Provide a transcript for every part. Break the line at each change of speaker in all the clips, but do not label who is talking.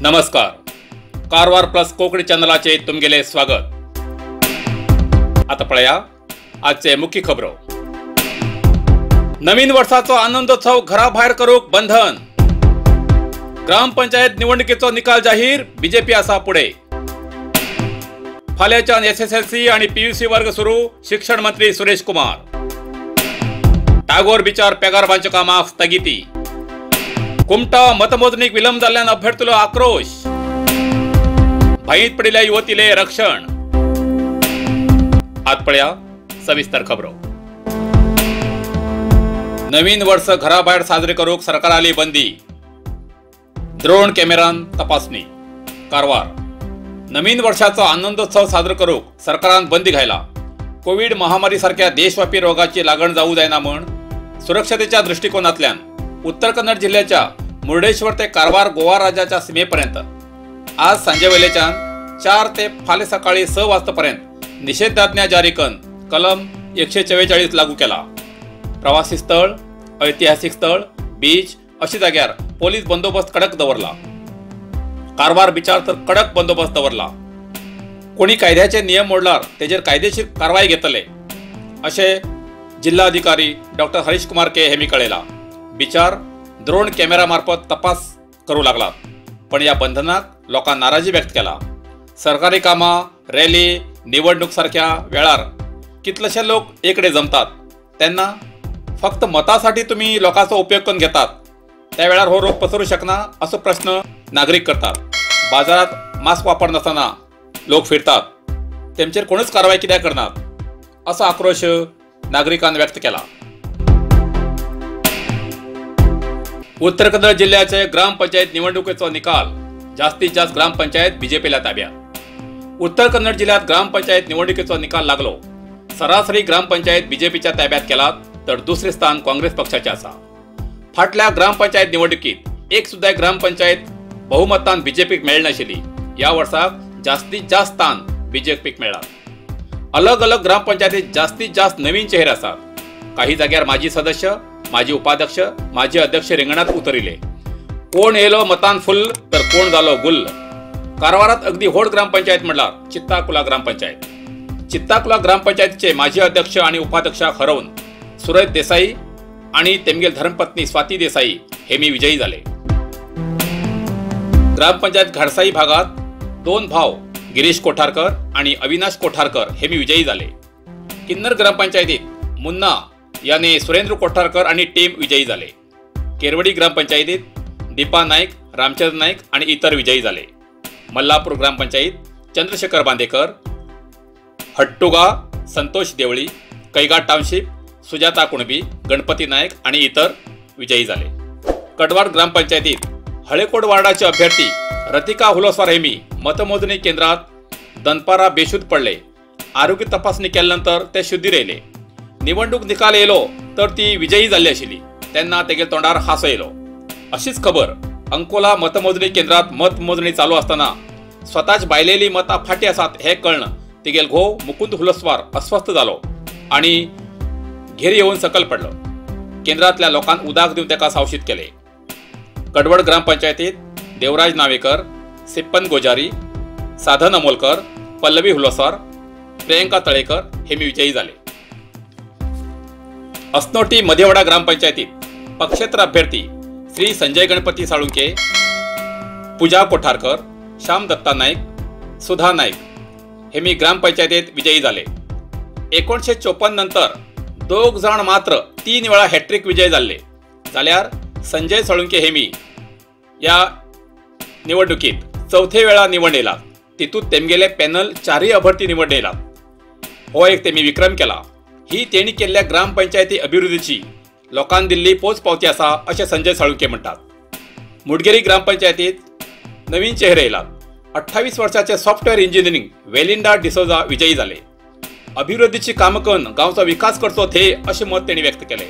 नमस्कार, कारवार प्लस कोंकणी चॅनलाचे तुमगेले स्वागत। आता पळया आजचे मुख्य खबरो। नवीन वर्षाचो आनंदोत्सव घराभायर करूक बंधन। ग्रामपंचायत निवडणुकीचो निकाल जाहीर, बीजेपी आसा पुढे। फाल्याच्यान एसएसएलसी आणि पीयूसी वर्ग सुरू, शिक्षण मंत्री सुरेश कुमार। टागोर बिचार पेगार बांदच्या कामाक स्थगिती। कुमटा मतमोजणीक विलंब जाल्ल्यान अभ्यर्थीलो आक्रोश। भयीत पडिल्ल्या युवतीले रक्षण। आत पळया सविस्तर खबरो। नवीन वर्ष घराभायर साजरे करूक सरकाराली बंदी। ड्रोन कॅमेरान तपासणी। कारवार नवीन वर्षाचो आनंदोत्सव साजरो करूक सरकारान बंदी घायला। कोविड महामारी सारख्या देशव्यापी रोगाची लागण जाऊ जायना म्हण सुरक्षतेच्या दृष्टिकोनातल्यान उत्तर कन्नड जिल्ह्याच्या मुर्डेश्वर ते कारवार गोवा राज्याच्या सीमेपर्यंत आज सांजेवेलेच्यान 4 ते फाले सकाळी 6 वाजतापर्यंत निषेधाज्ञा जारी करून कलम 144 लागू केला। प्रवासी स्थळ, ऐतिहासिक स्थळ, बीच अशी जाग्यार पोलीस बंदोबस्त कडक दवरला। कारवार बिचार तर कडक बंदोबस्त दवरला। कोणी कायद्याचे नियम मोडल्यार तेजेर कायदेशीर कारवाई घेतले अशें जिल्हाधिकारी डॉक्टर हरीश कुमार के हेमी कळयला। बिचार ड्रोन कॅमेरा मार्फत तपास करू लागला, पण या बंधनाक लोकां नाराजी व्यक्त केला। सरकारी कामां, रॅली, निवडणूक सारख्या वेळार कितलेशे लोक एकडे जमतात तेन्ना फक्त मतासाठी तुम्ही लोकांचो उपयोग करून घेतात, त्या वेळार हो रोग पसरू शकना असो प्रश्न नागरीक करतात। बाजारात मास्क वापरनासतना लोक फिरतात, तेमचेर कोणूच कारवाय कित्याक करनात असो आक्रोश नागरिकान व्यक्त केला। उत्तर कन्नड जिल्ह्याचे ग्रामपंचायत निवडणुकीचो निकाल, जास्तीत जास्त ग्रामपंचायत बीजेपीला ताब्यात। उत्तर कन्नड जिल्ह्यात ग्रामपंचायत निवडणुकीचो निकाल लागलो। सरासरी ग्रामपंचायत बीजेपीच्या ताब्यात केलात तर दुसरे स्थान काँग्रेस पक्षाचे आसा। फाटल्या ग्रामपंचायत निवडणुकीत एक सुद्धा ग्रामपंचायत बहुमतान बीजेपीक मेळनाशिल्ली। ह्या वर्साक जास्तीत जास्त स्थान बीजेपीक मेळ्ळां। अलग अलग ग्रामपंचायतीत जास्तीत जास्त नवीन चेहरे आसात। काही जाग्यार माजी सदस्य, माजी उपाध्यक्ष, माजी अध्यक्ष रिंगणात उतरिले। कोण येलो मतान फुल तर कोण जालो गुल्ल। कारवारात अगदी व्हड ग्रामपंचायत म्हणल्यार चित्ताकुला ग्रामपंचायत। चित्ताकुला ग्रामपंचायतीचे माजी अध्यक्ष आणि उपाध्यक्षाक हरोवन सुरज देसाई आणि तेमगेल धर्मपत्नी स्वाती देसाई हे मी विजयी झाले। ग्रामपंचायत घाडसाई भागात 2 भाव गिरीश कोठारकर आणि अविनाश कोठारकर हे मी विजयी झाले। किन्नर ग्रामपंचायतीत मुन्ना याने सुरेंद्र कोठारकर आणि टीम विजयी झाले। केरवडी ग्रामपंचायतीत दीपा नाईक, रामचंद्र नाईक आणि इतर विजयी झाले। मल्लापूर ग्रामपंचायत चंद्रशेखर बांदेकर, हट्टुगा संतोष देवळी, कैगा टाउनशिप सुजाता कुणबी, गणपती नाईक आणि इतर विजयी झाले। कडवाड ग्रामपंचायतीत हळेकोट वार्डाचे अभ्यर्थी रतिका हुलस्वार हेमी मतमोजणी केंद्रात दनपारा बेशुद्ध पडले। आरोग्य तपासणी केल्यानंतर ते शुद्धीर येयले। निवडणूक निकाल येयलो तर ती विजयी जाल्ली आशिल्ली तेन्ना तेगेल तोंडार हांसो येयलो। अशीच खबर अंकोला मतमोजणी केंद्रात मतमोजणी चालू आसतना स्वताच बायलेली मतां फाटीं आसात हें कळ्ळें तेगेल घोव मुकुंद हुलस्वार अस्वस्थ जालो आनी घेर येवन सकल पडलो। केंद्रांतल्या लोकांक उदक दिवन ताका सावशीत केले। कडवड ग्रामपंचायतीत देवराज नावेकर, सिप्पन गोजारी, साधन अमोलकर, पल्लवी हुलस्वार, प्रियंका तळेकर हे मी विजयी जाले। अस्नोटी मध्यवाडा ग्रामपंचायतीत पक्षेतर अभ्यर्थी श्री संजय गणपती साळुंके, पूजा कोठारकर, श्याम दत्ता नाईक, सुधा नाईक हे मी ग्रामपंचायतीत विजयी जाले। 1954 नंतर दोग जाण मात्र 3 वेळा हॅट्रिक विजय जाल्ले, जाल्यार संजय साळुंके हे मी या निवडणुकीत चौथे वेळा निवड येयला। तितूंत तेमगेले पॅनल 4 अभ्यर्थी निवड येयला। हो एक तेमी विक्रम केला। ही तेणी केल्ल्या ग्रामपंचायती अभिवृद्धीची लोकांनी दिल्ली पोच पावती आसा अशें संजय साळुंके म्हणटात। मुडगेरी ग्रामपंचायतीत नवीन चेहरे येयलात। 28 वर्षाचे सॉफ्टवेअर इंजिनिअरिंग वेलिंडा डिसोजा विजयी जाले। अभिवृद्धीची कामां करून गांवचो विकास करचो थे अशें मत तेणी व्यक्त केलें।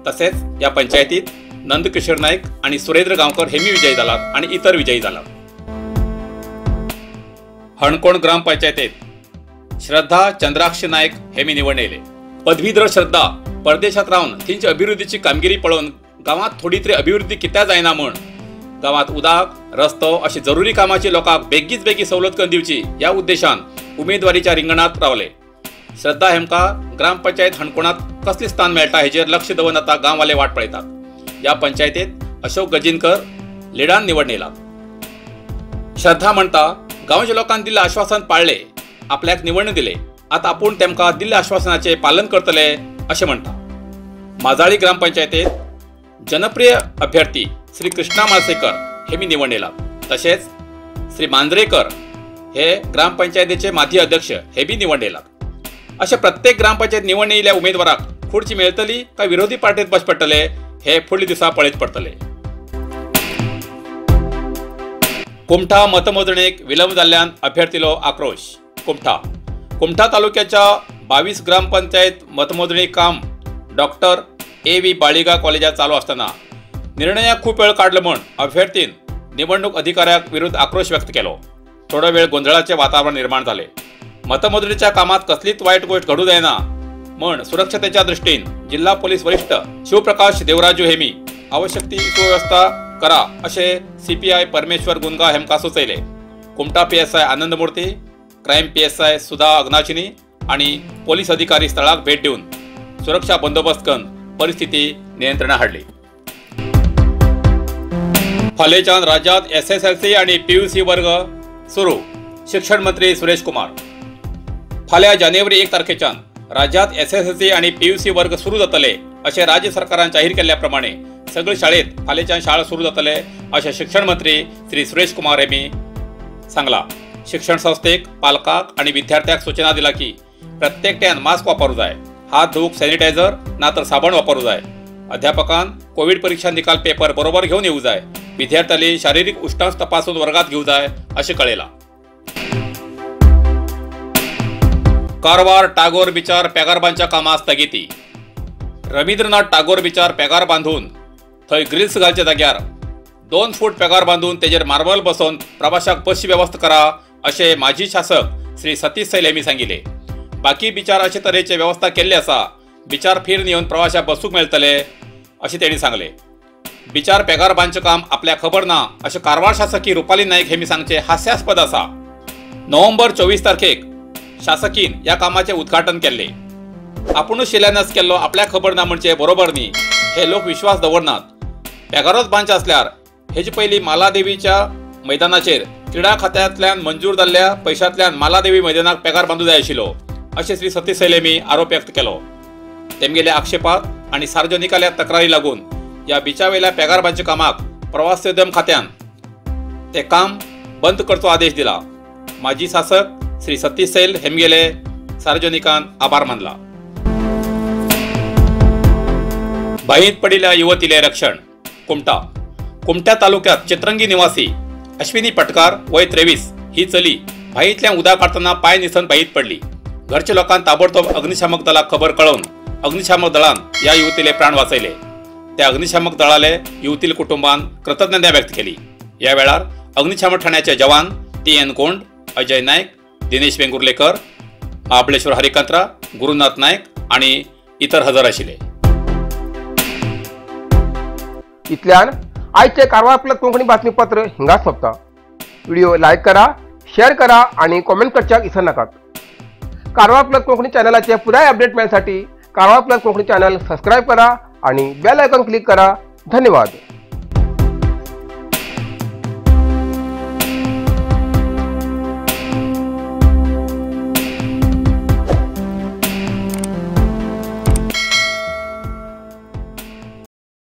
तसेच ह्या पंचायतीत नंदकिशोर नाईक आणि सुरेंद्र गांवकर हेमी विजयी जालात आणि इतर विजयी जालात। हणकोण ग्रामपंचायतीत श्रद्धा चंद्राक्ष नाईक हेमी निवडून येयले। पदवीधर श्रद्धा परदेशात रावन थंयची अभिवृद्धीची कामगिरी पळोवन गांवांत थोडी तरी अभिवृद्धी कित्याक जायना म्हण गांवांत उदक, रस्तो अशी जरुरी कामाची लोकांक बेगीच बेगी सवलत करून दिवची ह्या उद्देशान उमेदवारीच्या रिंगणात रावले. श्रद्धा हेमकां ग्रामपंचायत हणकोणांत कसलें स्थान मेळटा हेजेर लक्ष दवरून आतां गांववाले वाट पळयतात. ह्या पंचायतीत अशोक गजिनकर लिडान निवडून येयला. श्रद्धा म्हणटा, गांवच्या लोकांनी दिल्लें आश्वासन पाळ्ळें, आपल्याक निवडणूक दिले, आतां आपूण तेमकां दिल्ल्या आश्वासनाचें पालन करतले अशें म्हणटा. माजाळी ग्रामपंचायतीत जनप्रिय अभ्यर्थी श्री कृष्णा माळसेकर हे मी निवडून येयला. तशेंच श्री मांजरेकर हे ग्रामपंचायतीचे माजी अध्यक्ष हे बी निवडून येयला. अशें प्रत्येक ग्रामपंचायत निवडून येयल्ल्या उमेदवाराक खुर्ची मेळटली काय विरोधी पार्टीत बस पडटले हे फुडल्या दिसा पळयत पडटले. कुमठा मतमोजणेक विलंब जाल्ल्यान अभ्यर्थीलो आक्रोश. कुमठा कुमठा तालुक्याच्या 22 ग्रामपंचायत मतमोजणी काम डॉक्टर AV Baliga कॉलेजात चालू असताना निर्णयाक खूप वेळ काडलो म्हूण अभ्यर्थीन निवडणूक अधिकाऱ्याक विरुद्ध आक्रोश व्यक्त केलो. थोडो वेळ गोंधळाचे वातावरण निर्माण जाले. मतमोजणीच्या कामात कसलीच वायट गोष्ट घडू जायना म्हूण सुरक्षतेच्या दृष्टीन जिल्हा पोलीस वरिष्ठ शिवप्रकाश देवराजू हेमी आवश्यक ती सुव्यवस्था करा अशें CPI परमेश्वर गुंगा हेमकां सुचयले. Kumta PSI Anandamurthy, crime PSI Sudha Agnashini आनी पोलीस अधिकारी स्थळाक भेट दिवन सुरक्षा बंदोबस्त करून परिस्थिती नियंत्रणात हाडली. फालेच्यान राज्यात SSLC आणि PUC वर्ग सुरू. शिक्षण मंत्री सुरेश कुमार. फाल्यां जानेवारी 1 तारखेच्यान राज्यात SSLC आणि PUC वर्ग सुरू जातले अशें राज्य सरकारान जाहीर केल्ल्या प्रमाणे सगळे शाळेत फालेच्यान शाळा सुरू जातले अशें शिक्षण मंत्री श्री सुरेश कुमार यांनी सांगला. शिक्षण संस्थेक, पालकाक आणि विद्यार्थ्याक सूचना दिला की प्रत्येकट्यान मास्क वापरू जाय, हात धुवूक सॅनिटायझर ना तर साबण वापरू जाय, अध्यापकान कोविड परीक्षा निकाल पेपर बरोबर घेवन येऊ जाय, विद्यार्थ्यांनी शारीरिक उष्णता तपासून वर्गात घेऊ जाय अशें कळयलां. कारवार टागोर बिचार पेगारबांच्या कामां स्थगिती. रवींद्रनाथ टागोर बिचार पेगार बांदून थंय ग्रिल्स घालच्या जाग्यार 2 फूट पेगार बांदून तेजेर मार्बल बसोवन प्रवाशाक बसची वेवस्था करा अशें माजी शासक श्री सतीश सैल यांनी सांगिल्लें. बाकी बिचार अशे तरेचे वेवस्था केल्ली आसा, बिचार फिरून येवन प्रवाशाक बसूंक मेळटले अशें तेणी सांगलें. बिचार पेगार बांदचें काम आपल्याक खबर ना अशें कारवार शासकी रुपाली नायक हेमी सांगचें हास्यास्पद आसा. नोव्हेंबर 24 तारखेक शासकीन ह्या कामाचें उद्घाटन केल्लें. आपुणूच शिलान्यास केल्लो आपल्याक खबर ना म्हणचे बरोबर न्ही हे लोक विश्वास दवरनात. पेगारोच बांदचें आसल्यार हेजे पयलीं मालादेवीच्या मैदानाचेर क्रीडा खात्यांतल्यान मंजूर जाल्ल्या पयशांतल्यान मालादेवी मैदानाक पेगार बांदूं जाय आशिल्लो अशें श्री सतीश सैल यांनी आरोप व्यक्त केलो. तेमगेल्या आक्षेपाक आनी सार्वजनिकाल्या तक्रारी लागून ह्या बिचावेल्या पेगार बांदच्या कामाक प्रवासोद्यम खात्यान ते काम बंद करचो आदेश दिला. माजी शासक श्री सतीश सैल हेमगेले सार्वजनिकान आभार मानला. बांयत पडिल्ल्या युवतीले रक्षण. कुमठा कुमठ्या तालुक्यात चित्रंगी निवासी अश्विनी पटकार वय 23 ही चली बांयतल्यान उदक काडटना पांय निसन बांयत पडली. घरच्या लोकांनी ताबडतोब अग्निशामक दलाक खबर कळोवन अग्निशामक दळान ह्या युवतीले प्राण वाचयले. त्या अग्निशामक दळाले युवतील कुटुंबान कृतज्ञता व्यक्त केली. या वेळार अग्निशामक ठाण्याचे जवान TN Kond, Ajay Naik, Dinesh Vengurlekar, Mahabaleshwar Harikantra, Gurunath Naik आणि इतर हजर आशिल्ले.
इतल्यान आयचे कारवार प्लस कोंकणी बातमीपत्र हिंगा सोंपता. व्हिडिओ लायक करा, शेअर करा आणि कॉमेंट करच्याक इसर नाकात. कारवार प्लस कोंकणी चॅनलाचे पुराय update मेळसाठी Karwar plus Konkani channel subscribe करा आणि बेल आयकॉन क्लिक करा. धन्यवाद.